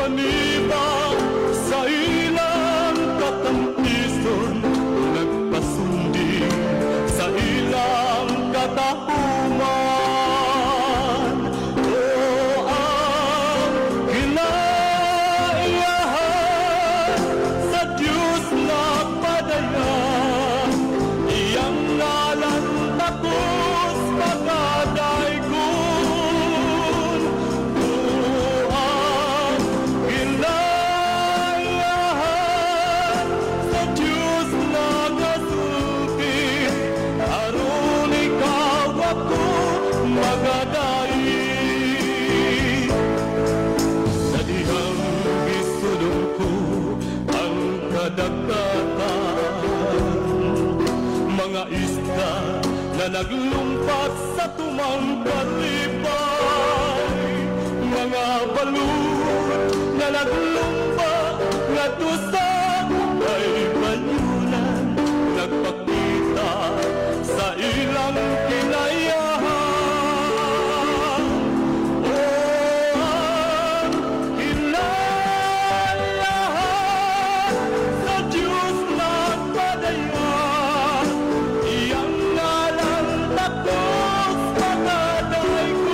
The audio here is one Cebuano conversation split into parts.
Nagpanibang sa ilang katampison, nagpasundi sa ilang katahuman. O ang kinaiyahan sa Diyos nagpadayan, iyang ngalan takos magadaygon. O ang kinaiyahan sa Diyos nagasulti, aron ikaw ako magadayi. Sa dihang gisulong ko ang kadagatan, mga isda na naglumpat sa tumang kalipay, mga balud na naglumba ngadto sa baybayunan, nagpakita sa ilang kinaiyahan. O ang kinaiyahan sa Diyos nagpadayan, iyang ngalan takos magadaygon.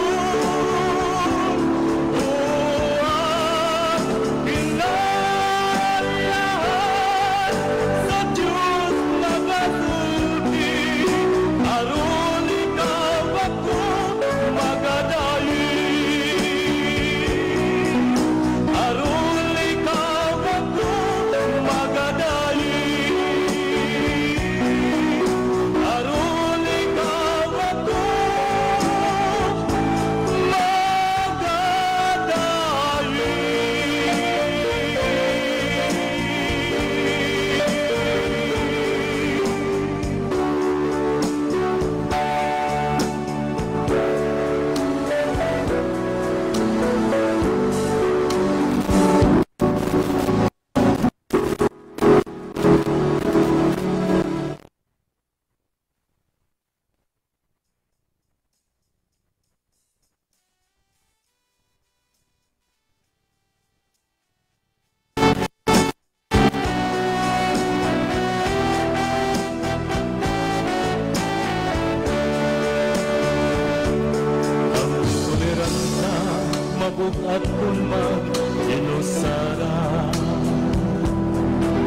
O ang kinaiyahan sa Diyos nagasulti, aron ikaw ako magadayi. Aron ikaw ako magadayi. Aron ikaw ako magadayi. Ang toleransa mabugat kung mag-inusara.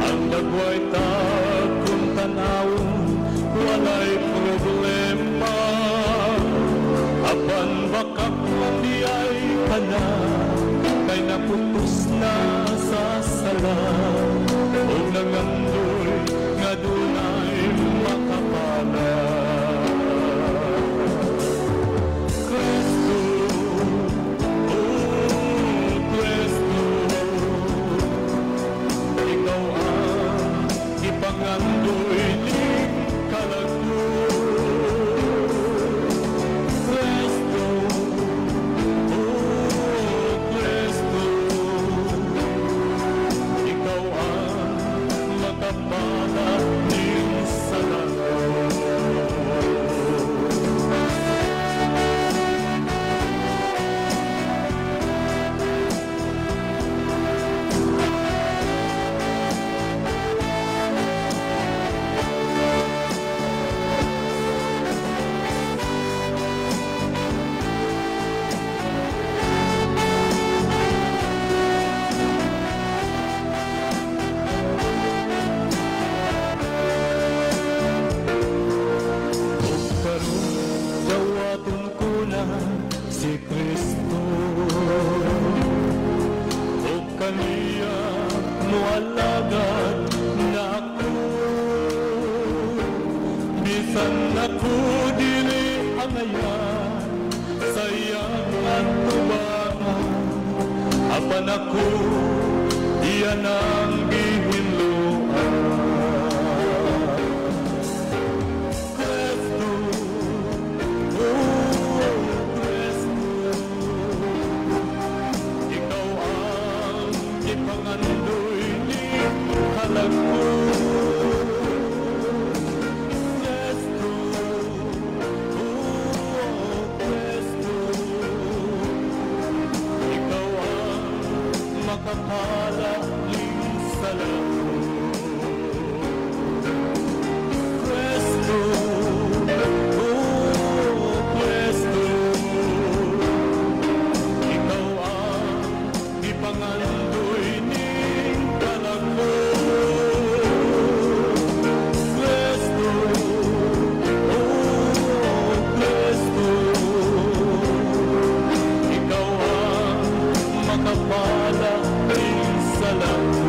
Ang dagway ta kung tanawon, walay problema. Apan baka kung di ay ka na, kay naputos na sa sala. O nangandoy nga dunay makapala. Kristo, oh Kristo, ikaw ang ipangandoy ning kalagyo. Kristo, oh Kristo, ikaw ang makapala ning sala. Ug karon dawaton ko na si Kristo, ug kaniya moalagad na ako. Bisan ako dili angayan sa iyang atubangan, apan ako iya nang gihinloan. Kristo, oh Kristo, ikaw ang ipangandoy ni kalagko. Kristo, oh Kristo, ikaw ang Makapala ning sala ko. Kristo, oh Kristo, ikaw ang gipangandoy ning kalag ko. Kristo, oh Kristo, ikaw ang makapala ning sala ko.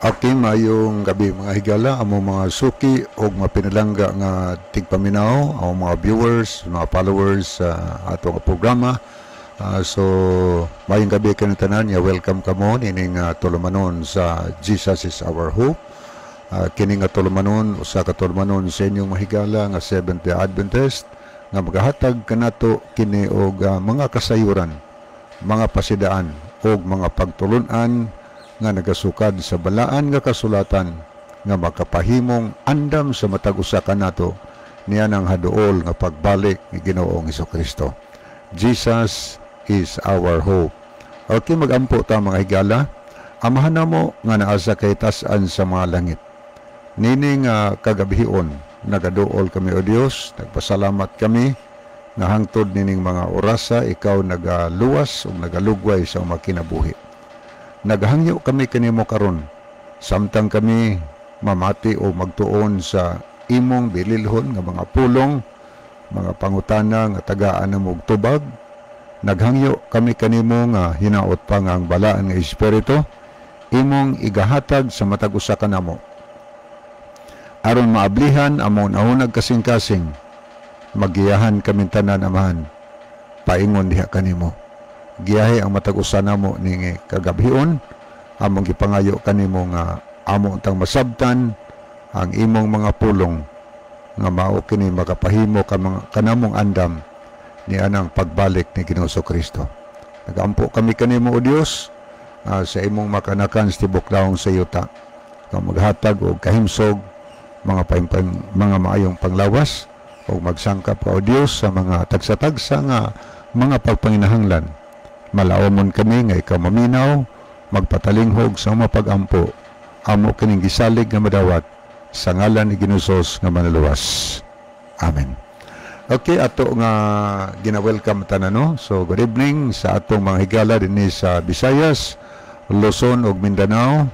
Okay, maayong gabi, mga higala, among mga suki og mga pinalangga nga tigpaminaw, ang mga viewers, mga followers sa ato nga programa. So maayong gabi kaninyong tanan, ya welcome kamo nining tulumanon sa Jesus Is Our Hope. Kini nga tulumanon, usa ka tulumanon sa inyong mahigala nga Seventh-day Adventist nga magahatag kanato kini og mga kasayuran, mga pasidaan og mga pagtulunan nga nagasukad sa balaan nga kasulatan nga makapahimong andam sa matag usa kanato niya ang haduol nga pagbalik ni Ginoong Kristo. Jesus Is Our Hope. Okay, magampo ta, mga higala. Amahan namo nga naa sa kahitasan sa mga langit. Nining kagabhion, nagaduol kami, o Dios, nagpasalamat kami nga hangtod nining mga orasa ikaw nagaluwas ug nagalugway sa mga kinabuhi. Nagahangyo kami kanimo karon samtang kami mamati o magtuon sa imong bililhon nga mga pulong, mga pangutana nga tagaan namo og tubag. Naghangyo kami kanimo nga hinaot pa nga ang balaan nga espiritu imong igahatag sa matag usa kanamo aron maablihan among nahunag kasing-kasing, magiyahan kami tanan, Amahan, paingon diha kanimo. Giyahe ang matag usa namo ning kagabhion. Among gipangayo kanimo nga amo tang masabtan ang imong mga pulong nga mao kini makapahimo ka mga kanamong andam ni anang pagbalik ni Ginoo Kristo. Nagampo kami kanimo, o Dios, sa imong makanakan sa tibok lawong sa yuta nga maghatag og kahimsog, mga paimpang, mga maayong panglawas, o magsangkap ka, o Dios, sa mga tagsa-tagsa nga mga pagpanginahanglan. Malaomon kami nga ikaw maminaw, magpatalinghog sa mga pagampo. Amo kining gisalig nga madawat sa ngalan ni Ginoo nga manluwas. Amen. Okay, ato nga gina-welcome tanan, no. So good evening sa atong mga higala dinhi sa Visayas, Luzon ug Mindanao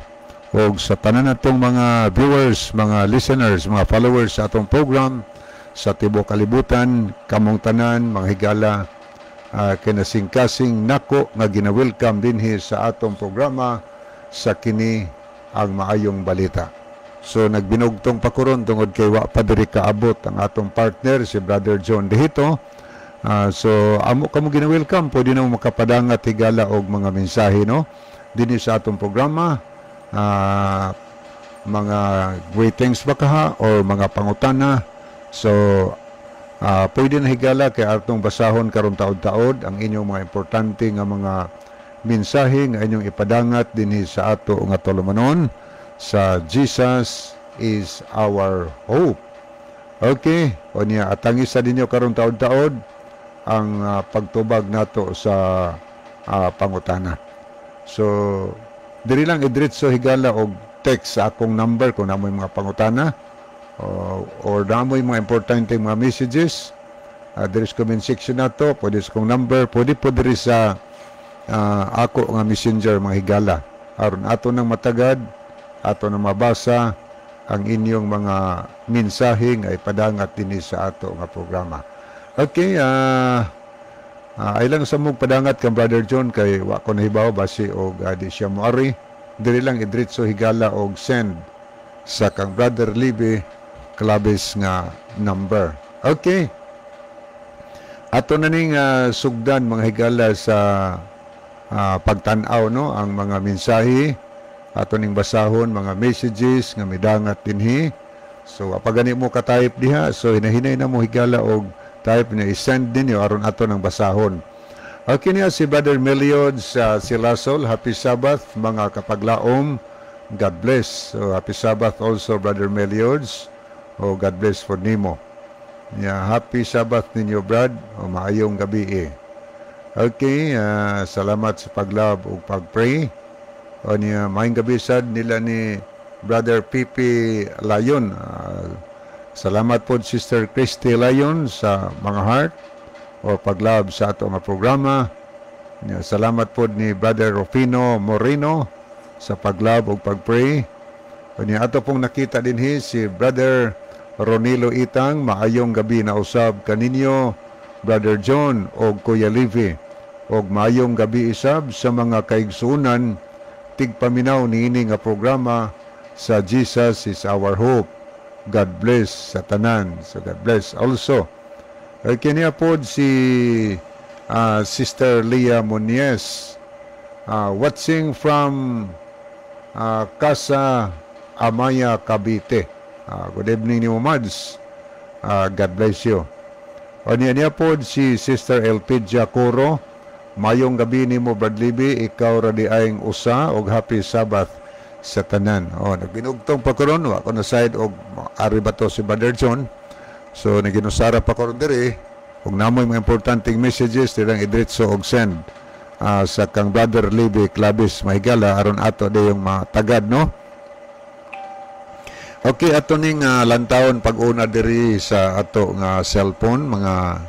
ug sa tanan natong mga viewers, mga listeners, mga followers sa atong program sa tibuok kalibutan, kamong tanan, mga higala, kinasingkasing nako nga gina-welcome dinhi sa atong programa sa Kini ang Maayong Balita. So nagbinugtong pa ko ron tungod kay wa pa diri kaabot ang atong partner, si Brother John Dehito. So amo kamo gina-welcome, pwede na mo makapadangat, higala, og mga mensahe, no, dinhi sa atong programa. Mga greetings ba kaha or mga pangutana. So pwede na, higala, kay atong basahon karon taod-taod ang inyong mga importante nga mga mensahe nga inyong ipadangat dinhi sa ato nga tulumanon sa Jesus Is Our Hope. Okay, o niya atangi sa ninyo karon taod-taod ang pagtubag nato sa pangutana. So diri lang idiretso, higala, og text sa akong number kung namoy mga pangutana or namoy mga importante mga messages. Diri sa comment section nato, pwede sa akong number, pwede po diri sa ako nga messenger, mga higala, aron ato nang matagad, ato nang mabasa ang inyong mga mensahe nga ipadangat dinhi sa ato nga programa. Okay, ay lang sa mong padangat kang Brother John kay wa ko nahibaw basi og di siya moari. Diri lang idritso, higala, og send sa kang Brother Libby Claves nga number. Okay. Ato na ning sugdan, mga higala, sa pagtan-aw, no, ang mga mensahe ato ning basahon, mga messages nga midangat dinhi. So apag gani mo ka-type diha, so hinahinay na mo, higala, og type na i-send ninyo aron ato nang basahon. Okay niya si Brother Meliod sa Silasol, "Happy Sabbath, mga kapaglaom. God bless." So happy Sabbath also, Brother Meliods. Oh, God bless for nimo. Yeah, happy Sabbath ninyo, Brad. O maayong gabi eh. Okay, salamat sa pag-love ug pag-pray. O niya, maayong gabi sad nila ni Brother Pipi Layon. Salamat po, Sister Christy Layon, sa mga heart o pag-love sa ato nga programa. Niya, salamat po ni Brother Rufino Moreno sa pag-love ug pag-pray. O niya, ato pong nakita dinhi si Brother Ronilo Itang, "Maayong gabi na usab kaninyo, Brother John og Kuya Livy. Og maayong gabi isab sa mga kaigsunan tigpaminaw niini nga programa." Sa Jesus is our hope. God bless sa tanan. So God bless also. Okay, niya po si Sister Leah Muniez, watching from Casa Amaya, Cavite. Good evening ni Mads. God bless you. O niya niya po si Sister Elpidia Coro. Mayong gabi nimo, Brad Libby, ikaw ra di ayng usa og happy Sabbath sa tanan. O naginugtong pa karon, wa ko na side og ari ba to si Brother John. So naginusara pa karon diri ug namoy mga importanteng messages dirang idretso og send sa kang Brother Libby Clavis mahigala aron ato yung matagad, no. Okay, ato ning lantawon pag-una diri sa ato nga cellphone, mga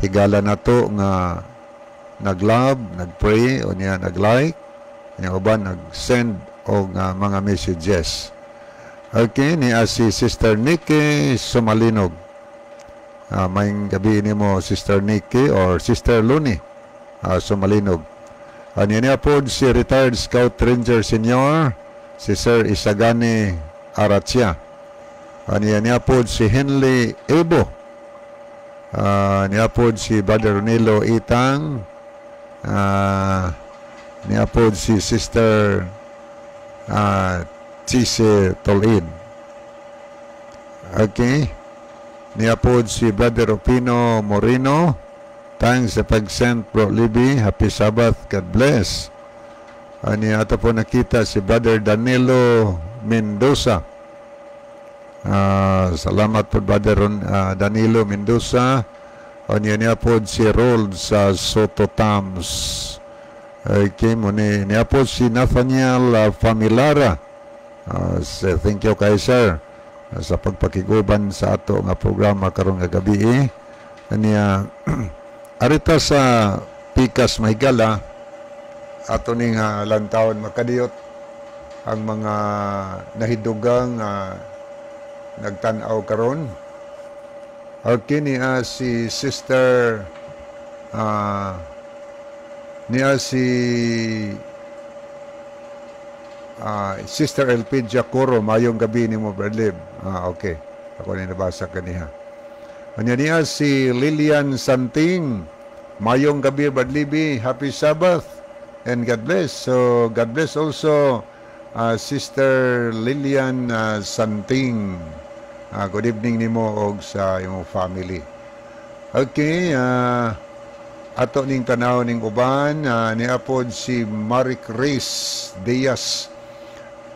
higala nato nga nag-love, nag-pray, o niya nag-like, niya uban nag-send og mga messages. Okay, niya si Sister Nikki Sumalinog. May gabi nimo, Sister Nikki or Sister Luni Sumalinog. Niya niya po si retired Scout Ranger Senior, si Sir Isagani Arachia. Niya niya po si Henley Ebo. Niya po si Brother Ronilo Itang. Niya po si Sister Chise Tolin. Okay. Niya po si Brother Opino Moreno. Thanks sa pag-send, Bro Libby. Happy Sabbath. God bless. Niya ato po nakita si Brother Danilo Mendoza. Salamat po, Brother Danilo Mendoza. Niya niya po si Rold sa Soto Tams. Okay, mo ni niya po si Nathaniel Familara. So, thank you kay sir sa pagpakiguban sa ato nga programa karong nga gabi eh. Niya arita sa Pikas, mahigala, ato ning lantawon makadiyot ang mga nahidugang nagtan-aw karon. Okay, niya si Sister niya si Sister Elpidia Coro, mayong gabi nimo, Brad. Okay. Ako ni nabasa kaniha. Anya niya si Lilian Santing. Mayong gabi, Brad Libby. Happy Sabbath and God bless. So God bless also, Sister Lilian Santing. Good evening nimo og sa imong family. Okay, ato ning tanaw ning uban, niya pod si Marie Chris Diaz.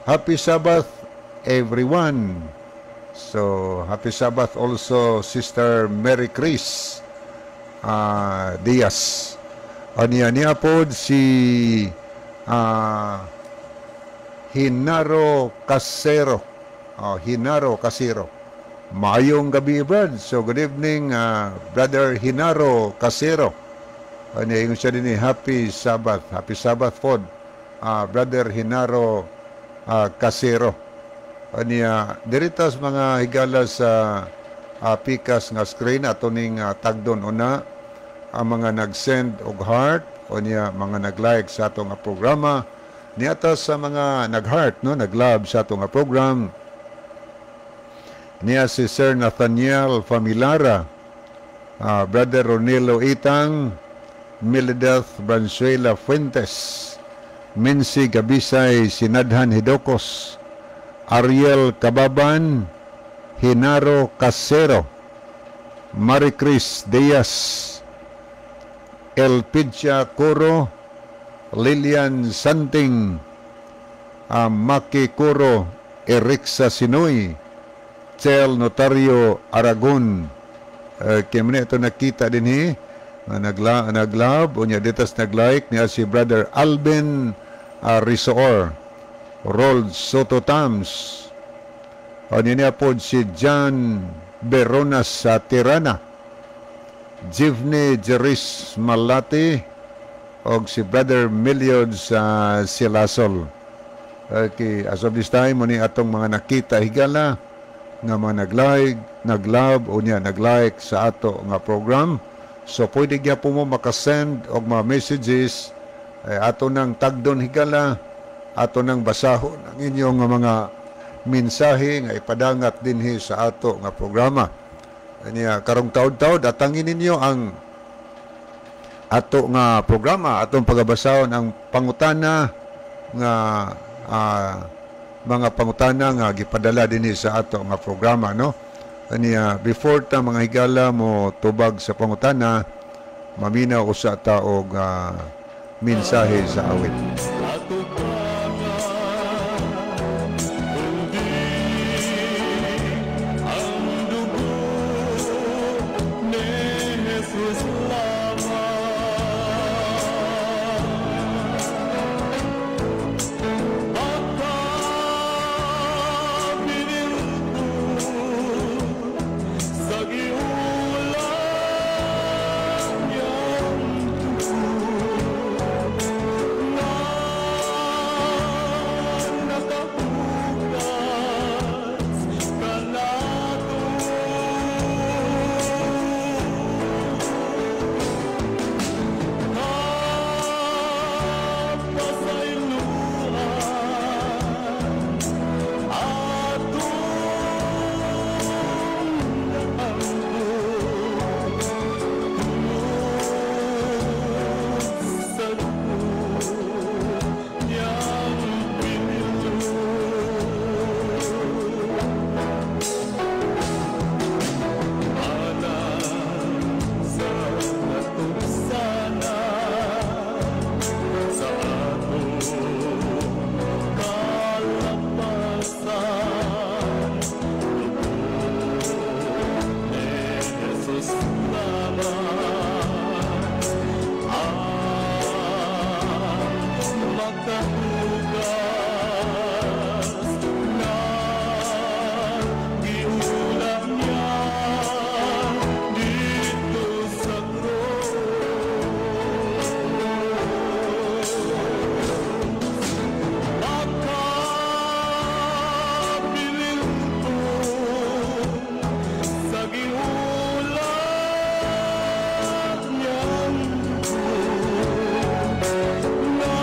Happy Sabbath, everyone. So happy Sabbath also, Sister Mary Chris Diaz. Aniya niya pod si Hinaro Casero. Oh, Hinaro Casero. Maayong gabi, Brad. So good evening, Brother Hinaro Casero. Aniya ingon siya din eh, happy Sabbath. Happy Sabbath pod, Brother Hinaro Casero. Aniya diritas mga higala sa pikas nga screen, ato ning tagdon una ang mga nag-send og heart o niya mga nag-like sa ato nga programa. Niata sa mga nag-heart, no, nag-love sa ato nga program, niya si Sir Nathaniel Familara, Brother Ronelo Itang, Milideth Branzuela Fuentes, Mincy Gabisay Sinadhan Hidokos, Ariel Kababan, Hinaro Casero, Maricris Diaz, Elpidia Coro, Lilian Santing, Maki Coro, Erixa Sinoy, Chel Notario Aragon. Kaya ito nakita din hi, nga naglove, unya ditas naglike niya si Brother Alvin Risoor, Rold Soto Tams, o niya po si John Veronas sa Tirana, Jivne Jeris Malati, og si Brother Miliod sa Silasol. Okay, as of this time, muni atong mga nakita, higala, nga mga nag-like, nag-love, o niya nag-like sa ato nga program. So pwede gyapon mo makasend og mga messages, eh, ato nang tagdon, higala, ato nang basahon ang inyong mga mensahe nga ipadangat dinhi sa ato nga programa. Anya karong taod-taod, atangin ninyo ang ato nga programa, atong pagabasahon ang pangutana nga mga pangutana nga gipadala dinhi sa ato nga programa, no? Anya before ta, mga higala, mo tubag sa pangutana, maminaw usa ta og mensahe sa awit. Atubangan, kundi ang dugo ni Jesus lamang. Makabililto sa giulang niyang na nakahugas kanato. Kapasayloan atong naampo tungod sa dugo niyang pinilo. Alang sa katugsanan sa atong kalapasan, dugo ni Jesus lamang ang makahugas na giulam niya dito sa krus. Makabililto sa giulam niyang na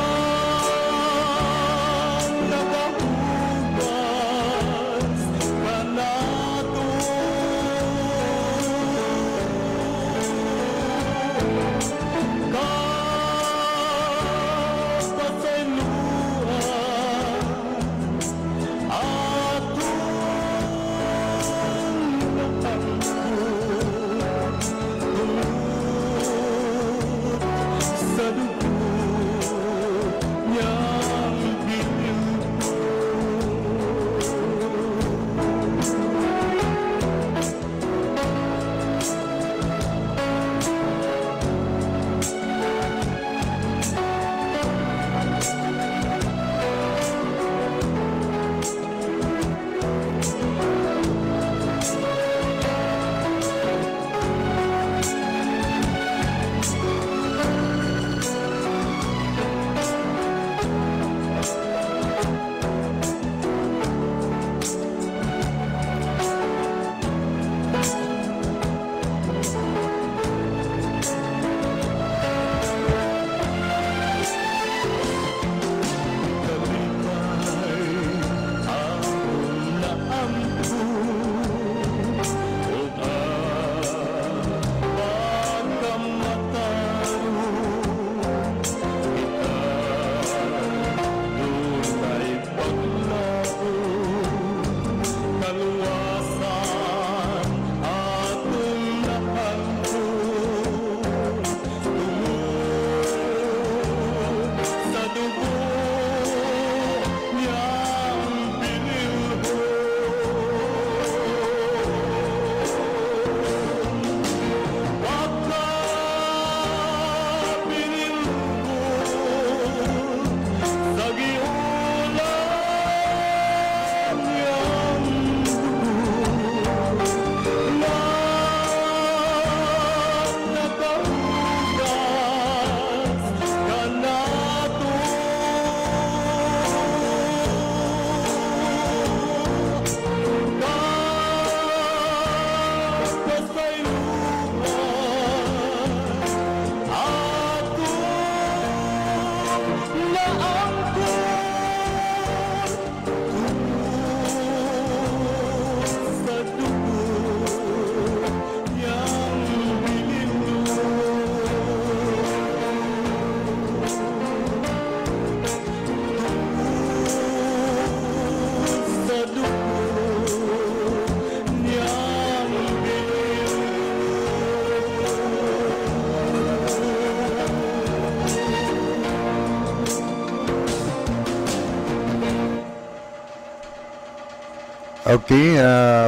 Okay,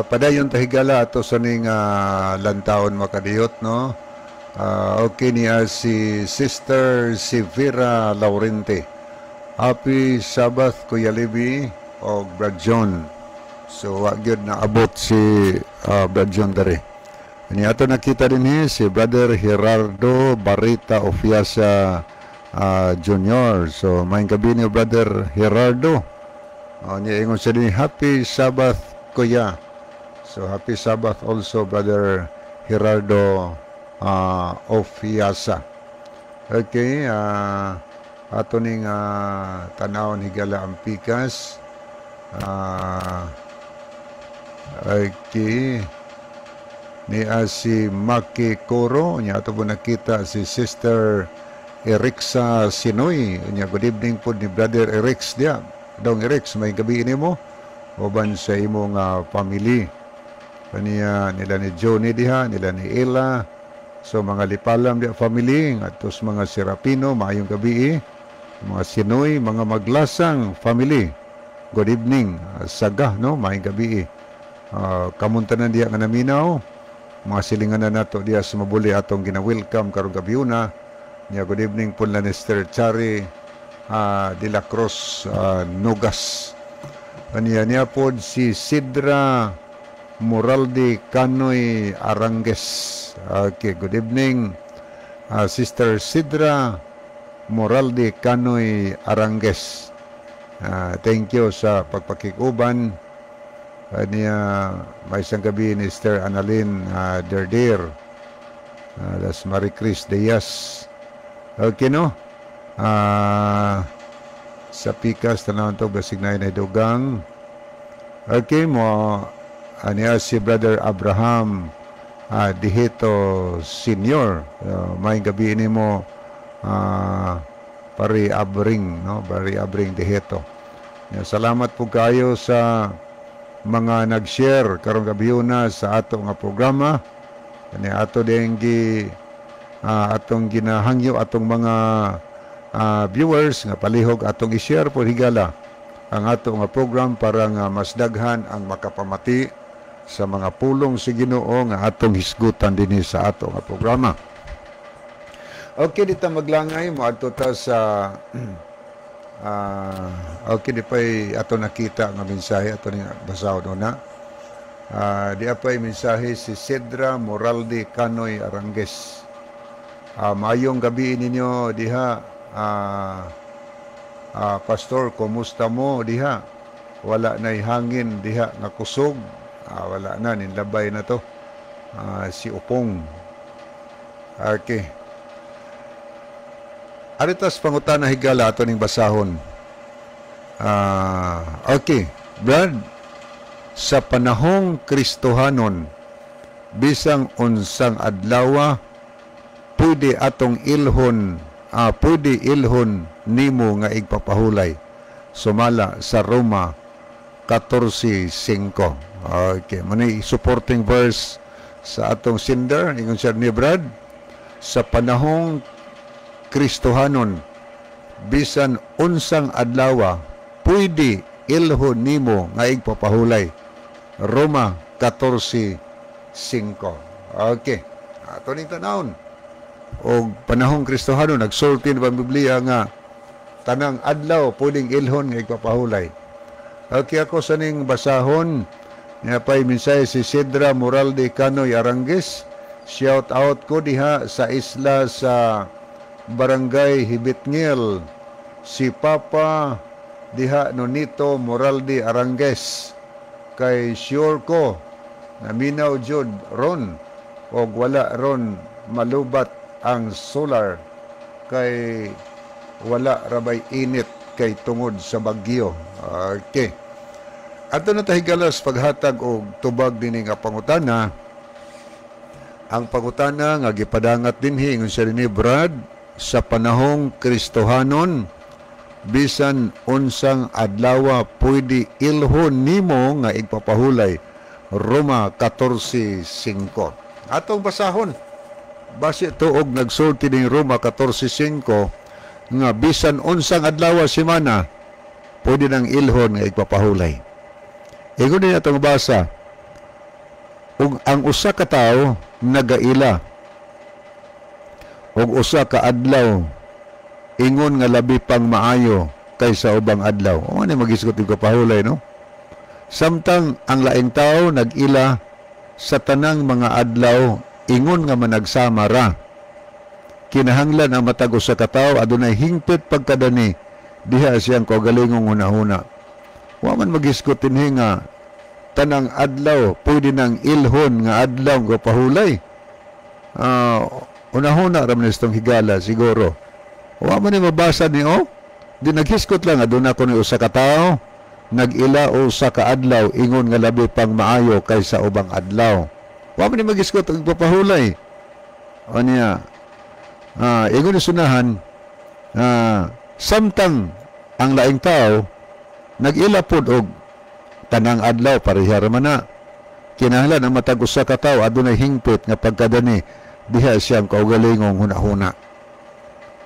padayon ta, higala, ato sa ning lantawon, makadiyot, no. Okay niya si Sister Severa Laurente. Happy Sabbath, Kuya Libby o Brad John. So wa gyud na abot si Brad John dere. Ni ato nakita din si Brother Gerardo Barita Ofiasa Jr. So maayong gabii ni Brother Gerardo. Oh, niya ingon siya din, "Happy Sabbath, Kuya." So happy Sabbath also, Brother Gerardo Ofiasa. Okay, ato ning tanawon, higala, ang pikas. Okay. Ni si Maki Koro, niya ato po nakita si Sister Erixa Sinoy. Niya good evening po ni Brother Erix diya. Dong Erix, maayong gabii nimo uban sa imong family. Kaniya nila ni Johnny diha, nila ni Ella. So mga Lipalam diha family, ngadto sa mga Serapino, maayong gabii. Mga Sinoy, mga Maglasang family. Good evening. Saga, no, maayong gabii. Kamunta na diha nga naminaw. Mga silingan na nato diha sa Mabuli atong gina-welcome karong gabiuna. Nya good evening po na ni Mr. Chari de la Cruz Nogas. Kaniya niya po si Sidra Moraldi Canoy Arangues. Okay, good evening, Sister Sidra Moraldi Canoy Arangues. Thank you sa pagpakikuban. Kaniya may isang gabi ni Sister Annalyn Derdir. Das Marie Chris Diaz. Okay, no? Sa pikas tanawon to basig na dugang. Okay mo aniya si Brother Abraham Dihito Senior. Maayong gabii nimo, Pari Abring, no? Pari Abring Dihito. Ya, salamat po kayo sa mga nag-share karong gabiuna sa ato nga programa. Kani ato din gi atong ginahangyo atong mga viewers nga palihog atong i-share po, higala, ang ato nga program para nga mas daghan ang makapamati sa mga pulong si Ginoo nga atong hisgutan dinhi sa ato nga programa. Okay, dito maglangay mo adto ta sa okay, di pa'y ato nakita nga mensahe ato ning basahon una. Di pa'y mensahe si Cedra Moraldi Canoy Arangues. Maayong gabi ninyo diha, Pastor, kumusta mo diha? Wala na'y hangin diha nga kusog. Wala na, ninlabay na to. Si Upong. Okay. Aritas pangutana, higala, ato ning basahon. Okay, Brad, sa panahong Kristohanon, bisang unsang adlawa, pwede atong ilhon, pwede ilhon nimo nga igpapahulay. Sumala sa Roma 14:5. Okay, mani supporting verse sa atong sender, ingon siya ni Brad, sa panahong Kristohanon, bisan unsang adlawa, pwede ilhon nimo nga igpapahulay. Roma 14:5. Okay. Ato ning tanawon. Og panahong Kristohanon, nagsulti na ba ang Biblia nga tanang adlaw pwedeng ilhon nga igpapahulay? Okay, ako sa ning basahon nga pay mensahe si Sidra Moralde Canoy Arangues. Shout out ko diha sa isla sa Barangay Hibitngil. Si Papa diha Nonito Moralde Arangues. Kay sure ko naminaw jud ron og wala ron malubat ang solar kay wala rabay init kay tungod sa bagyo. Okay. Ato na ta, higala, sa paghatag og tubag dinhi nga pangutana. Ang pangutana nga gipadangat dinhi, ingon siya dinhi, Brad, sa panahong Kristohanon, bisan unsang adlawa pwede ilhon nimo nga igpapahulay. Roma 14:5. Atong basahon. Basi tuog nagsulti ning Roma 14:5 nga bisan unsang adlaw semana pwede nang ilhon nga igpapahulay. Ingon niya atong basa, ug ang usa ka tawo nagaila og usa ka adlaw ingon nga labi pang maayo kaysa ubang adlaw. O ano magisgot og pahulay, no? Samtang ang laing tao nag-ila sa tanang mga adlaw ingon nga managsama ra. Kinahanglan ang matag usa ka tawo adunay hingpit pagkadani diha siyang kaugalingong hunahuna. Wa man magisgot dinhi nga tanang adlaw pwede nang ilhon nga adlaw nga pahulay. Unahuna ra man itong higala siguro. Wa man ni mabasa ni, oh. Di naghisgot lang aduna ko ni usa ka tawo nag-ila usa ka adlaw ingon nga labi pang maayo kaysa ubang adlaw. Wa man ni magisgot og papahulay. O niya, ingon ni sunahan, samtang ang laing tao nag-ila pod og tanang adlaw pareha ra man na. Kinahanglan ang matag usa ka tawo adunay hingpit nga pagkadani diha siyang kaugalingong hunahuna.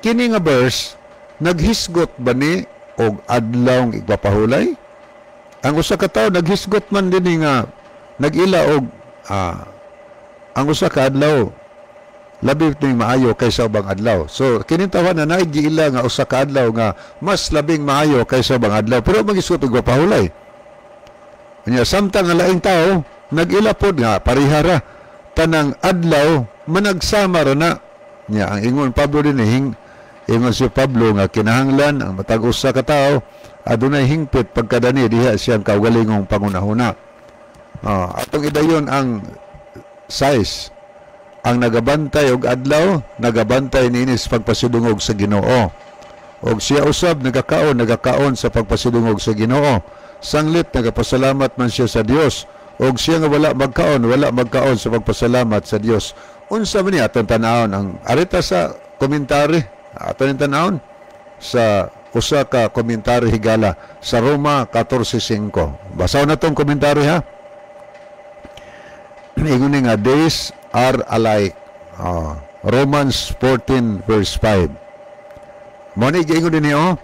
Kini nga verse naghisgot ba ni og adlaw nga igpapahulay? Ang usa ka tawo naghisgot man dinhi nga nag-ila og ang usa ka adlaw labi ning maayo kaysa ubang adlaw. So kining tawo na naay giila nga usa ka adlaw nga mas labing maayo kaysa ubang adlaw, pero magisgot og pahulay. Nya samtang ang laing tao nag-ila pod nga parihara tanang adlaw managsama ra na. Nya ang ingon Pablo din hing ingon si Pablo nga kinahanglan ang matag usa ka tawo adunay hingpit pagkadani diha siyang kaugalingong pangunahuna. Atong idayon ang size. Ang nagabantay og adlaw, nagabantay niini sa pagpasidungog sa Ginoo. Og siya usab nagakaon, nagakaon sa pagpasidungog sa Ginoo. Sanglit nagapasalamat man siya sa Dios. Og siya nga wala magkaon sa pagpasalamat sa Dios. Unsa man ni atong tan-awon ang arita sa komentary, aton ning tan-awon sa usa ka komentary higala sa Roma 14:5. Basahon na tong komentary, ha. Ingon ni nga days are alike. Romans 14 verse 5. Mo ni giingon dinhi, oh.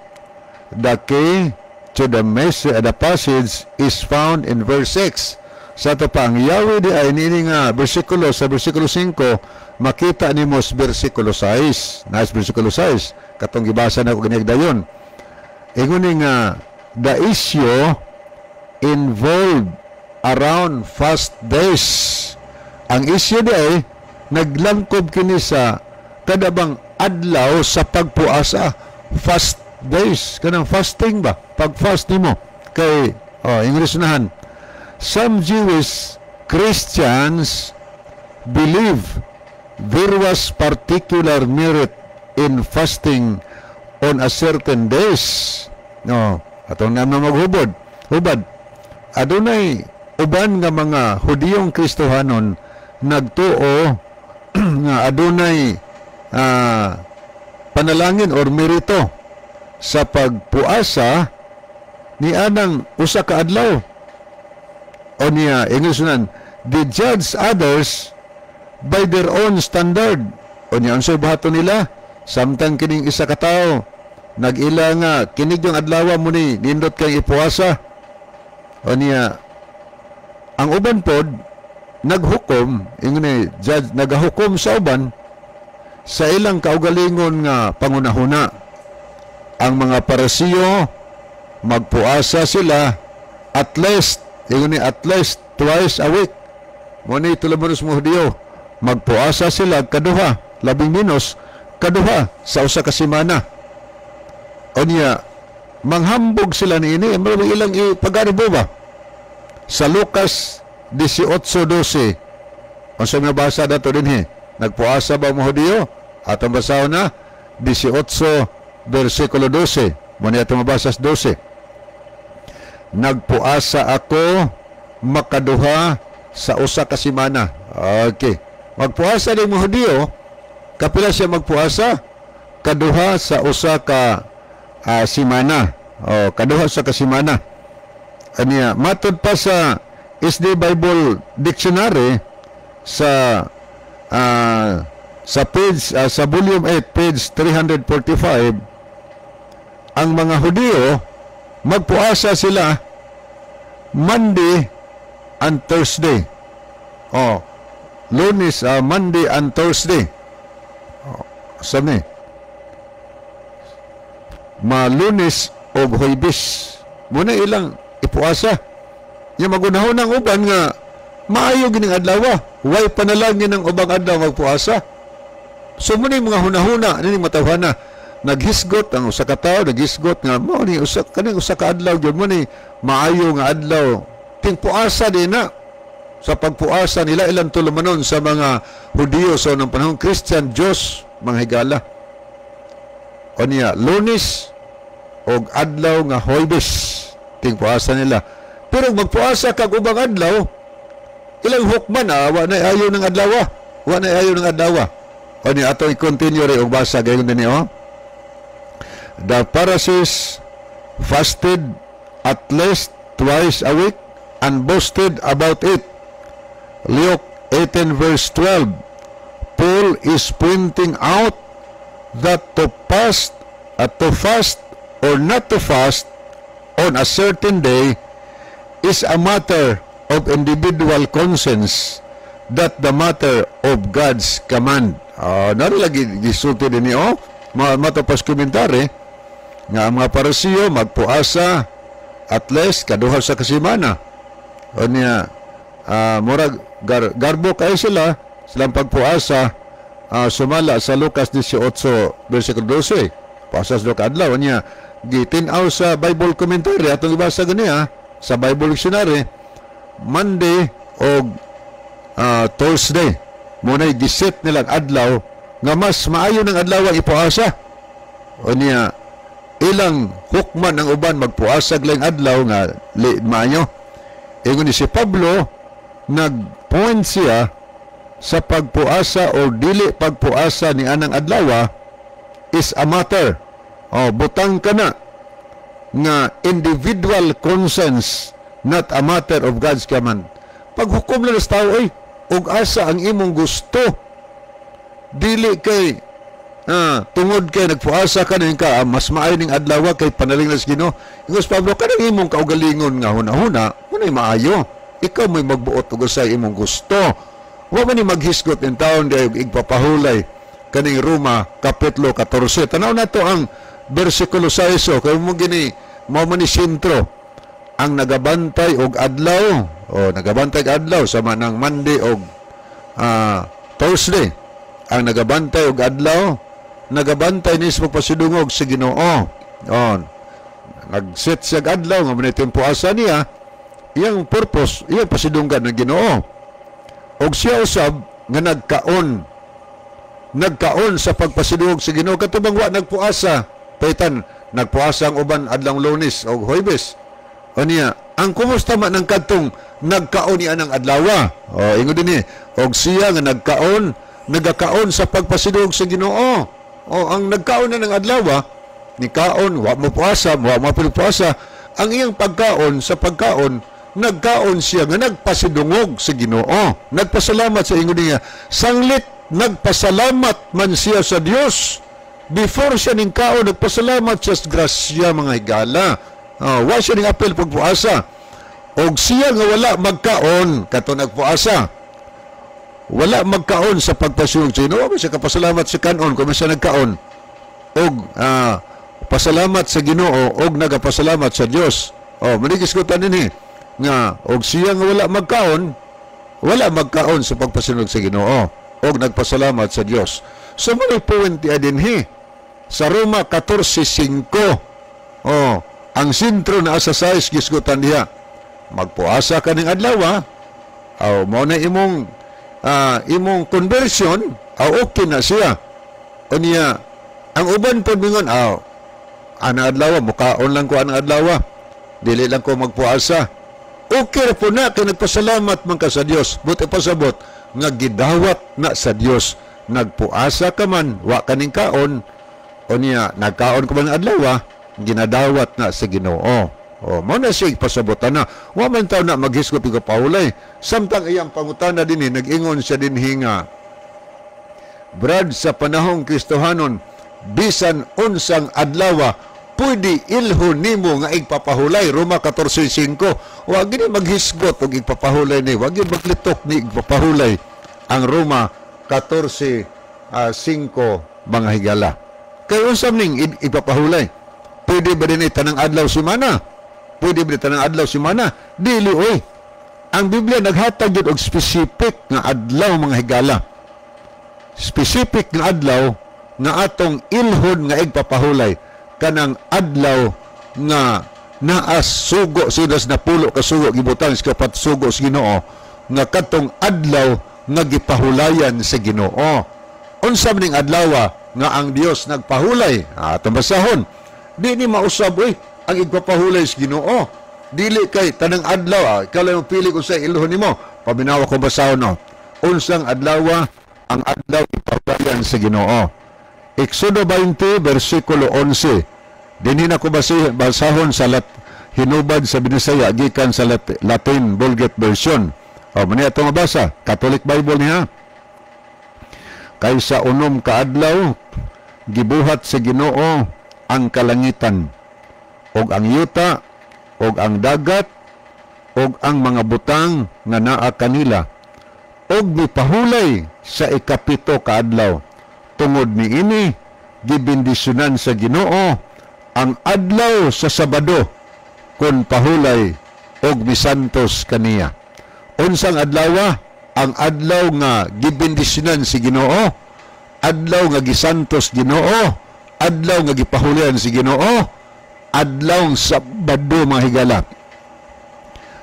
The key to the message, the passage is found in verse 6. Sa ato pa, ang yawi di ay niini nga bersikulo sa bersikulo 5, makita nimo sa bersikulo 6. Nice, bersikulo 6. Katong gibasa na ko ganigdayon. Ingon ni nga the issue involved around fast days. Ang issue di ay naglangkob kini sa kadabang adlaw sa pagpuasa, fast days, kanang fasting ba, pag fast nimo kay, oh, English nahan, some Jewish Christians believe there was particular merit in fasting on a certain days, no? Atong na maghubod hubad, adunay uban nga mga Hudiyong Kristohanon nagtuo nga adunay panalangin or merito sa pagpuasa ni anang usa ka adlaw. O niya, English nan, they judge others by their own standard. O niya, unsay buhaton nila? Samtang kining isa ka tawo nag-ila nga kinig yung adlaw mo ni nindot kay ipuasa. O niya, ang uban pod naghukom, ingon ni judge, nagahukom sa uban sa ilang kaugalingon nga pangunahuna. Ang mga Parisiyo magpuasa sila at least, ingon ni, at least twice a week. Mo ni tulamonos mo Hudiyo, magpuasa sila kaduha, labing minos kaduha sa usa ka semana. O niya, manghambog sila niini, mao ilang ipagaribo ba? Sa Lucas 18:12. Unsa may mabasa dato dinhi? Nagpuasa ba mo Hudiyo? Atong basahon na 18 versikulo 12. Mo ni atong mabasa sa 12. Nagpuasa ako makaduha sa usa ka semana. Okay. Magpuasa din mo Hudiyo, kapila siya magpuasa? Kaduha sa usa ka semana. O, kaduha sa ka semana. Aniya, matod pa sa SD Bible Dictionary sa page sa volume 8 page 345, ang mga Hudiyo magpuasa sila Monday and Thursday. Oh, Lunes, Monday and Thursday. Oh, sami. Ma-Lunes og Huwebes. Muna ilang ipuasa. Yung magunahon ang uban nga maayo gining adlaw. Way panalangin ang ubang adlaw magpuasa. So muna yung mga hunahuna nining matawhana. Naghisgot ang usa ka tawo, naghisgot nga mo ni usa kaning usa ka adlaw gyud mo ni maayo nga adlaw. Tingpuasa din na. Sa pagpuasa nila ilang tulumanon sa mga Hudiyo sa unang panahon, Christian Diyos mga higala. O niya, Lunes og adlaw nga Huwebes tingpuasa nila. Pero magpuasa kag ubang adlaw, ilang hukman wa na ayo ng adlaw. Wa na ayo ng adlaw. O niya, ato i-continue rin og basa gayon din oh. The Pharisees fasted at least twice a week and boasted about it. Luke 18 verse 12. Paul is pointing out that to fast or not to fast on a certain day is a matter of individual conscience, that the matter of God's command. Naro lagi gisulti din ni oh, matapas komentary nga ang mga Parisiyo magpuasa at least kaduha sa kasimana. O niya, murag garbo kayo sila silang pagpuasa, sumala sa Lucas 18 versikulo 12. Puasa sa duha ka adlaw niya gitin-aw sa Bible commentary atong ibasa ganiya sa Bible dictionary, Monday og Thursday mo na giset nilang adlaw nga mas maayo ng adlaw ang ipuasa. O niya ilang hukman ang uban magpuasag lang adlaw nga li, maayo. Ingon ni si Pablo, nagpoint siya sa pagpuasa o dili pagpuasa ni anang adlaw is a matter, oh, butang ka na nga individual conscience, not a matter of God's command. Paghukom lang sa tao ay ug asa ang imong gusto, dili kay tungod kay nagpuasa ka nin ka, mas maayo ning adlaw kay panaling sa Ginoo. Ingos Pablo, kanang imong kaugalingon nga hunahuna muna'y maayo, ikaw may magbuot og sa imong gusto. Wa man ni maghisgot in taon di og igpapahulay kaning Roma kapitulo 14. Tanaw nato ang bersikulo 6, kay mo gini mao man ni sentro ang nagabantay og adlaw o nagabantay og adlaw sama ng Monday og Thursday. Ang nagabantay og adlaw nagabantay ni sa pagpasidungog sa Ginoo. On nagset siya og adlaw nga man asa niya, iyang purpose iyang pasidunggan ng Ginoo. Og siya usab nga nagkaon, nagkaon sa pagpasidungog sa Ginoo katubang wa nagpuasa. Paitan nagpuasa ang uban adlong Lunes og Huwebes. O niya, ang kumusta man ang kadtong nagkaon niya ng adlawa? O ingon din eh, og siya nga nagkaon, nagakaon sa pagpasidungog sa Ginoo. O ang nagkaon na ng adlawa, ni kaon, wa mo puasa, wa mo puasa, ang iyang pagkaon sa pagkaon, nagkaon siya nga nagpasidungog sa Ginoo. Nagpasalamat sa ingon niya, sanglit nagpasalamat man siya sa Dios. Before siya ning kaon, nagpasalamat siya sa grasya mga higala. Wa siya ning apel pagpuasa. Og siya nga wala magkaon kato nagpuasa. Wala magkaon sa pagpasidungog sa Ginoo, wa siya kapasalamat sa kanon kung siya nagkaon. Og pasalamat sa Ginoo og nagapasalamat sa Dios. Oh, manigisgutan dinhi nga og siya nga wala magkaon sa pagpasidungog sa Ginoo og nagpasalamat sa Dios. So mo point diya dinhi sa Roma 14:5. Oh, ang sentro na asa sais gisgutan diha. Magpuasa ka ning adlaw, aw mao na imong imong conversion, aw okay na siya. Unya ang uban pod mingon, aw ana adlaw mukaon lang ko anang adlaw, dili lang ko magpuasa. Okay ra po na kay nagpasalamat man ka sa Dios. Buti pasabot nga gidawat na sa Dios. Nagpuasa ka man, wa kaning kaon, unya nagkaon ka man adlaw, ginadawat na sa Ginoo. O mo na siya ipasabotan na. Wa man taw na maghisgot og pahulay. Samtang iyang pangutana dinhi, nag-ingon siya dinhi nga, Brad, sa panahong Kristohanon, bisan unsang adlaw Pwede ilhon nimo nga igpapahulay. Roma 14:5. Wa gini maghisgot og igpapahulay ni, wa gini maglitok ni igpapahulay ang Roma 14:5, mga higala. Kay unsa ning igpapahulay? Pwede ba din tanang adlaw semana? Pwede ba tanang adlaw semana? Dili oy. Ang Biblia naghatag gyud og specific nga adlaw, mga higala. Specific nga adlaw nga atong ilhon nga igpapahulay, kanang adlaw nga naa sugo sila sa napulo ka sugo gibutang sa kapat sugo sa Ginoo, nga katong adlaw nga gipahulayan sa Ginoo. Unsa man ning adlaw nga ang Dios nagpahulay? Atong basahon. Di ni mausab oy ang igpapahulay sa Ginoo. Dili kay tanang adlaw, ikaw lang pili kung sa ilhon nimo. Paminawa ko basahon, no. Unsang adlaw ang adlaw ipahulayan sa Ginoo? Exodo 20 versikulo 11. Dinhi na ko basahon sa hinubad sa Binisaya gikan sa Latin Vulgate version. O man ato mabasa, Catholic Bible niya. Kay sa 6 ka adlaw gibuhat sa Ginoo ang kalangitan ug ang yuta ug ang dagat ug ang mga butang nga naa kanila, ug mipahulay sa 7 ka adlaw. Tungod niini gibendisyonan sa Ginoo ang adlaw sa Sabado kon pahulay og misantos kaniya. Unsang adlaw? Ang adlaw nga gibendisyonan si Ginoo, adlaw nga gisantos Ginoo, adlaw nga gipahulayan si Ginoo, adlaw Sabado, mga higala.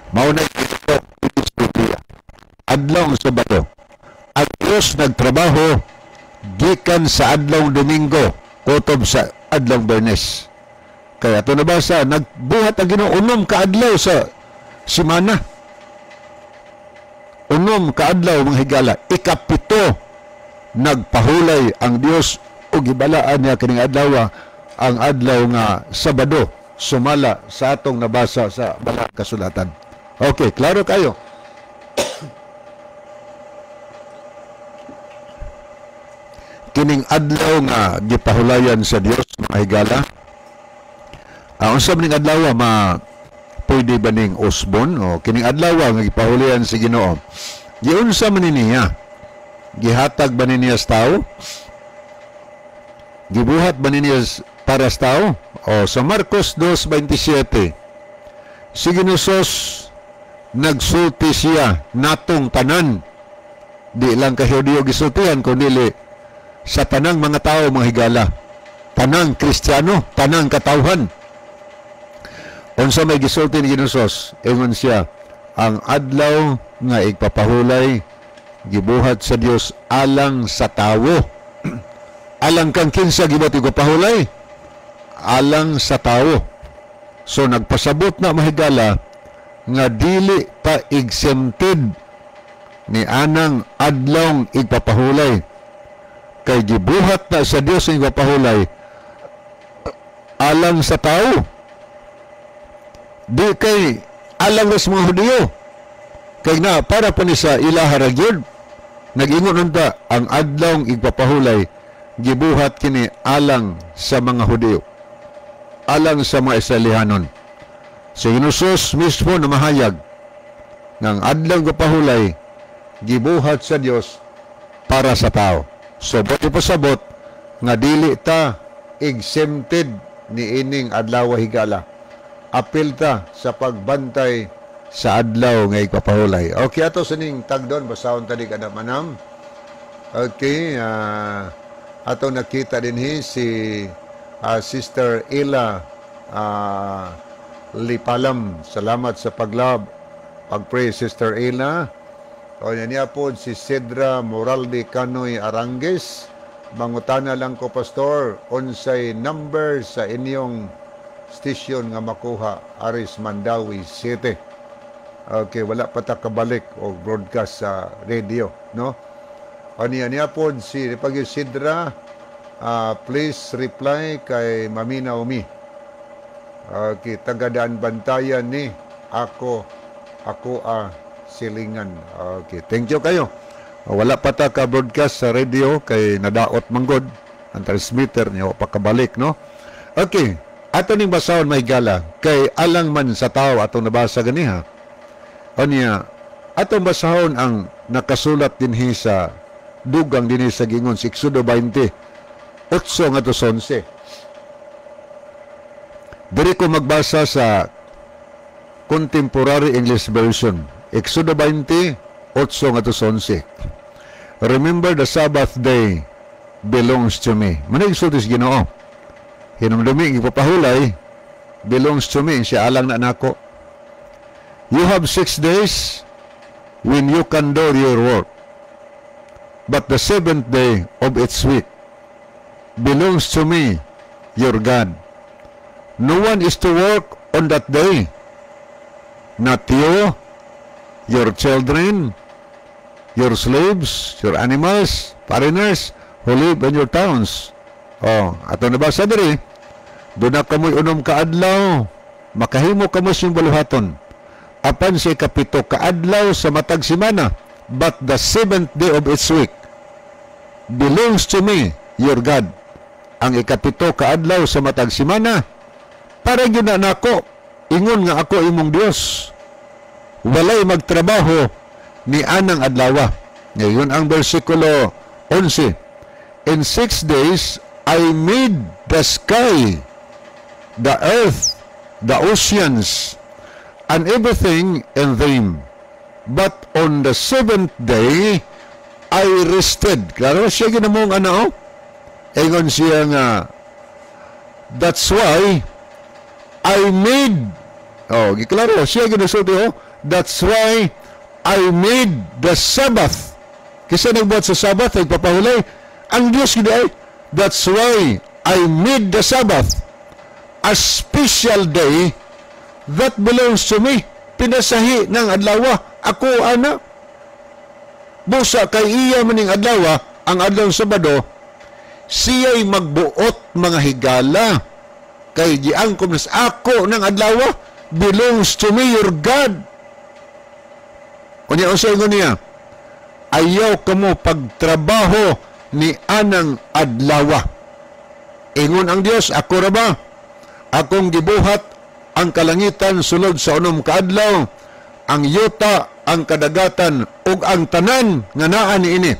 Mao na adlaw Sabado. Ang Dios nagtrabaho gikan sa adlaw Domingo kutob sa adlaw Biyernes. Kaya ito nabasa, nagbuhat ang Ginoo 6 ka adlaw sa semana. 6 ka adlaw, mga higala. 7 nagpahulay ang Dios ug gibalaan niya kining adlaw, ang adlaw nga Sabado, sumala sa atong nabasa sa Balaang Kasulatan. Okay, klaro kayo. Kining adlaw nga gipahulayan sa Dios, mga higala. Unsa man ning adlaw ma pwede ba ning usbon? O kining adlaw nga gipahulayan sa Ginoo, giunsa man niya? Gihatag ba niya sa tao? Gibuhat ba niya para sa tao? O sa Marcos 2:27, si Ginoo nagsulti siya natong tanan. Di lang kay Hudiyo gisultihan, kundi sa tanang mga tao, mga higala, tanang Kristiyano, tanang katawhan. Unsa may gisulti ni Ginoo, ingon siya, ang adlaw nga igpapahulay gibuhat sa Dios alang sa tawo. Alang kang kinsa gibuhat igpapahulay? Alang sa tawo. So nagpasabot na, mahigala, nga dili ta exempted ni anang adlaw igpapahulay. Kay gibuhat na sa Dios ang igpapahulay alang sa tao. Di kay alang sa mga Hudiyo. Kay na para pa ni sa ilaha ra gyud. Nag-ingon unta ang adlaw igpapahulay gibuhat kini alang sa mga Hudiyo, alang sa mga Israelihanon. Si Hesus mismo na mahayag ng adlaw igpapahulay gibuhat sa Dios para sa tao. So buti pasabot nga dili ta exempted ni ining adlaw, higala. Apil ta sa pagbantay sa adlaw nga igpapahulay. Okay, ato sa ning tagdon, basahon ta di kada manam. Okay, ato nakita dinhi si Sister Ella Lipalam. Salamat sa paglab, pagpray, Sister Ella. O niya po si Cedra Moralde Canoy Arangues. Mangutana lang ko, Pastor, unsay number sa inyong station nga makuha aris Mandawi City? Okay, wala pa ta kabalik og broadcast sa radio, no? O niya po si pag Sidra, please reply kay Mami Naomi. Okay, tagadaan bantayan ni ako silingan. Okay, thank you kayo. Wala pa ta ka broadcast sa radio kay nadaot manggod ang transmitter niya pa kabalik, no? Okay. Ato ning basahon, mga higala, kay alang man sa tao atong nabasa ganiha. Unya, atong basahon ang nakasulat dinhi sa dugang dinhi sa gingon sa Exodo 20, 8 ngadto sa 11. Diri ko magbasa sa Contemporary English Version. Exodo 20, 8 ngadto sa 11. "Remember, the Sabbath day belongs to me." Manig sulti sa Ginoo. Hinumdumi, ipapahulay, belongs to me, siya alang na nako. "You have 6 days when you can do your work. But the seventh day of each week belongs to me, your God. No one is to work on that day. Not you, your children, your slaves, your animals, foreigners who live in your towns." Oh, ato nabasa diri, duna kamoy 6 ka adlaw, makahimo kamo sa buluhaton. Apan sa 7 ka adlaw sa matag semana, but the seventh day of each week belongs to me, your God. Ang 7 ka adlaw sa matag semana, para gyud na nako, ingon nga ako imong Dios. Walay magtrabaho ni anang adlawa. Ngayon ang versikulo 11. "In 6 days I made the sky, the earth, the oceans, and everything in them. But on the seventh day, I rested." Klaro siya ginamong ano, oh? Ingon siya nga, "That's why I made," oh, giklaro, siya ginasulti, oh, "that's why I made the Sabbath." Kasi nagbuhat sa Sabbath, nagpapahulay, ang Diyos gid ay, "That's why I made the Sabbath a special day that belongs to me." Pinasahi ng adlaw. Ako, ana. Busa kay iya maning adlaw, ang adlaw Sabado, siya'y magbuot, mga higala. Kay giangkom nas ako ng adlaw belongs to me, your God. Unya unsa ingon niya? Ayaw kamo pagtrabaho ni anang adlaw. Ingon ang Dios, ako ra ba? Akong gibuhat ang kalangitan sulod sa 6 ka adlaw, ang yuta, ang kadagatan ug ang tanan nga naa niini.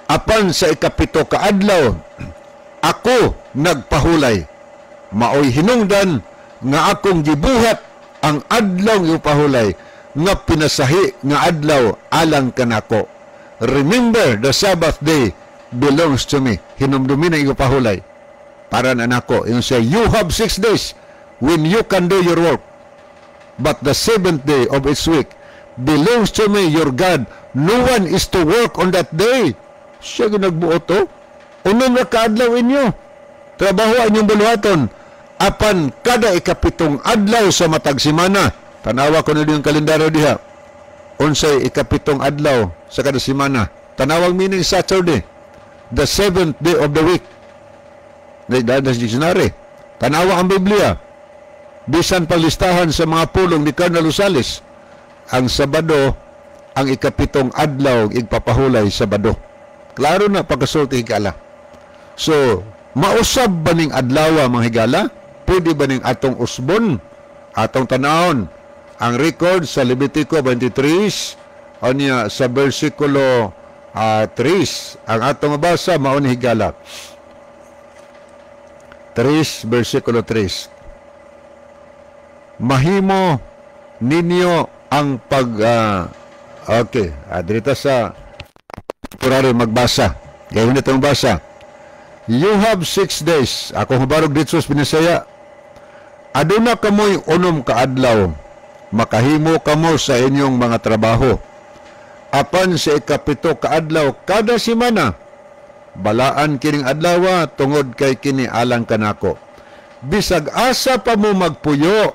Apan sa 7 ka adlaw, ako nagpahulay. Maoy hinungdan nga akong gibuhat ang adlaw nga pahulay nga pinasahi nga adlaw alang kanako. Remember, the Sabbath day belongs to me." Hinumdumi na pahulay para na nako. Yung say, "You have 6 days when you can do your work. But the seventh day of each week belongs to me, your God. No one is to work on that day." Siya ginagbuot to. 6 na kaadlaw inyo. Trabaho inyong buluhaton. Apan kada 7 adlaw sa matag semana. Tanawa ko na yung kalendaryo diha. Unsay 7 adlaw sa kada semana. Tanawang meaning Saturday. The seventh day of the week. Dahil sa dictionary. Tanawa ang Biblia. Bisan palistahan sa mga pulong ni Colonel Rosales, ang Sabado ang 7 adlaw igpapahulay Sabado. Klaro na pagkasulti, higala. So, mausab ba ning adlaw, mga higala? Pwede ba ning atong usbon? Atong tanawon ang record sa Levitico 23 unya sa versikulo 3 ang atong mabasa mao ni, higala. 3 versikulo 3. Mahimo ninyo ang pag okay, dirita sa Kurari magbasa. Gayun ito basa. "You have 6 days." Ako hubarog dito sa Binisaya. "Aduna kamoy 6 ka adlaw. Makahimo kamo sa inyong mga trabaho. Apan sa 7 ka adlaw kada semana, balaan kining adlawa tungod kay kini alang kanako. Bisag asa pa mo magpuyo,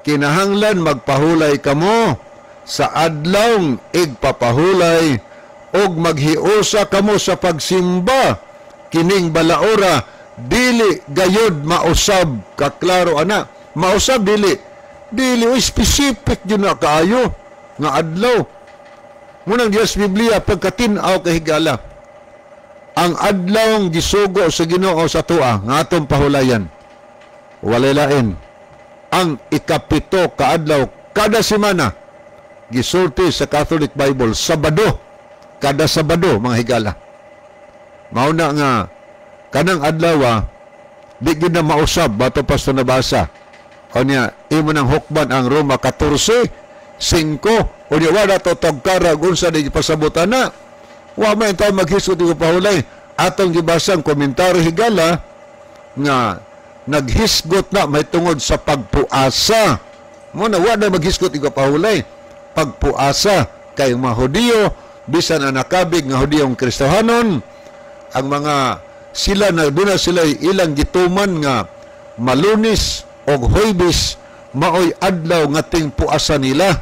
kinahanglan magpahulay kamo sa adlawng igpapahulay ug maghiusa kamo sa pagsimba kining balaora, dili gayod mausab." Kaklaro ana, mausab dili dili o specific yun na kaayo nga adlaw. Munang Dios Biblia pagkatin-aw kay higala. Ang adlawng gisugo sa Ginoo sa atoa nga atong pahulayan, walay lain ang 7 ka adlaw kada semana. Gisulti sa Catholic Bible, Sabado, kada Sabado, mga higala. Mao na nga kanang adlaw di gyud na mausab bato pa sa nabasa. Unya imo nang hukban ang Roma 14:5. Unya wala to tagkarag unsa di gipasabutan na. Wa man tayo maghisgot og pahulay. Atong gibasang komentaryo, higala, nga naghisgot na may tungod sa pagpuasa. Mo na wa na maghisgot og pahulay. Pagpuasa kay mga Hudiyo, bisan ang nakabig nga Hudiyong Kristohanon, ang mga sila na duna sila ilang gituman nga Malunes og Huwebes maoy adlaw nga tingpuasa nila,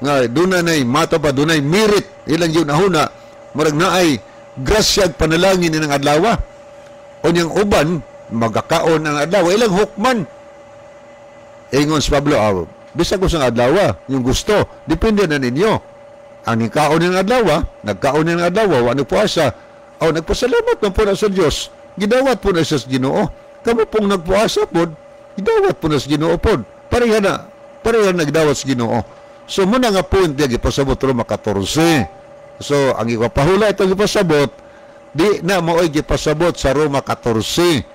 nga duna nay mato pa dunay merit ilang yun ahuna, murag naay grasya ug panalangin ng adlaw. Unyang uban magakaon ang adlaw, ilang hukman. Ingon si Pablo, bisag usang adlaw yung gusto, depende na ninyo. Ang nikaon ng adlaw, nagkaon ng adlaw, wa nagpuasa, aw nagpasalamat man po na sa Dios, gidawat po na sa Ginoo. Kamo pong nagpuasa pod, gidawat po na sa Ginoo pod. Pareha na, pareha nagdawat sa Ginoo. So muna nga point diya gipasabot Roma 14. So ang ipapahula itong gipasabot, di na maoy gipasabot sa Roma 14.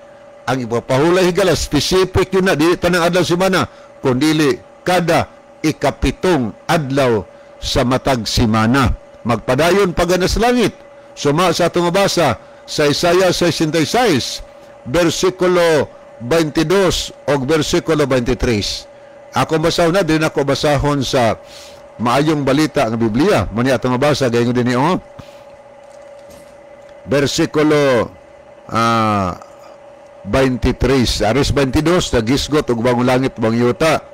Ang ipapahula, higala, specific yun na, di tanang adlaw semana, kundili kada 7 adlaw sa matag semana. Magpadayon pagana sa langit. Suma sa atong mabasa sa Isaiah 66, versikulo 22 o versikulo 23. Ako basahon na, din ako basahon sa Maayong Balita ng Biblia. Muna atong mabasa, gayon din niyo. Versikulo 23. Aris 22, nagisgot og bagong langit, bagong yuta.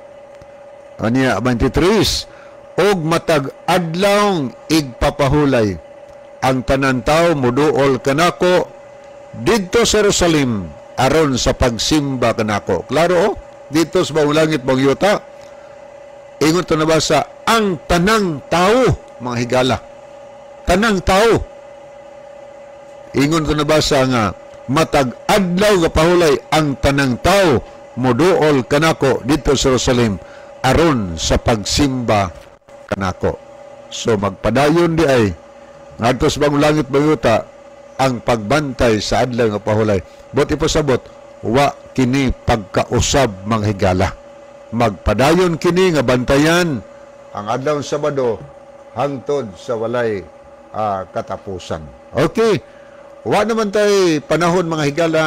Aniya, 23, og matag adlawng igpapahulay ang tanan tawo muduol kanako didto sa Jerusalem aron sa pagsimba kanako. Klaro, oh, didto sa bagong langit, bagong yuta. Ingon to nabasa ang tanang tao, mga higala. Tanang tao. Ingon to nabasa nga matag adlaw nga pahulay ang tanang tao muduol kanako didto sa Jerusalem aron sa pagsimba kanako. So magpadayon di ay ngadto sa bagong langit, bagong yuta ang pagbantay sa adlaw nga pahulay. But ipasabot, wa kini pagkausab, mga higala. Magpadayon kini nga bantayan ang adlaw Sabado hangtod sa walay katapusan. Okay. Wa naman tay panahon, mga higala,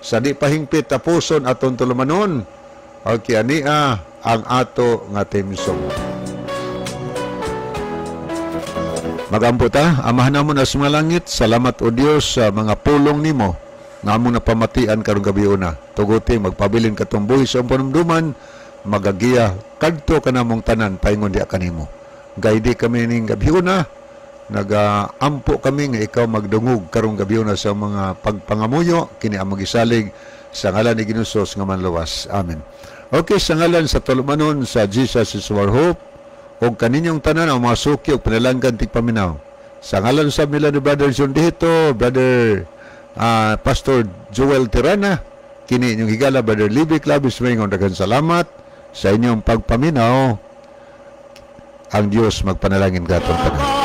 sa di pahingpit tapuson aton tulumanon. Okay, ania ang ato nga theme song. Magampo ta, Amahan namo na sa mga langit, salamat o Dios sa mga pulong nimo nga among napamatian karong gabi una. Tuguti magpabilin katong buhi sa panumduman, magagiya kadto kanamong tanan paingon diha kanimo. Guide kami ning gabi una, nagaampo kami nga ikaw magdungog karong gabi una sa mga pagpangamuyo, kini ang magisalig sa ngalan ni Ginoong Hesus nga manluwas. Amen. Okay, sa ngalan sa tulumanon sa Jesus is Our Hope, og kaninyong tanan ang mga suki og panalanggan tigpaminaw. Sa ngalan sa nila ni Brother John Dihito, Brother Pastor Joel Tirana, kini inyong higala Brother Libby Clavis, maingon daghan salamat sa inyong pagpaminaw. Ang Dios magpanalangin katong tanan.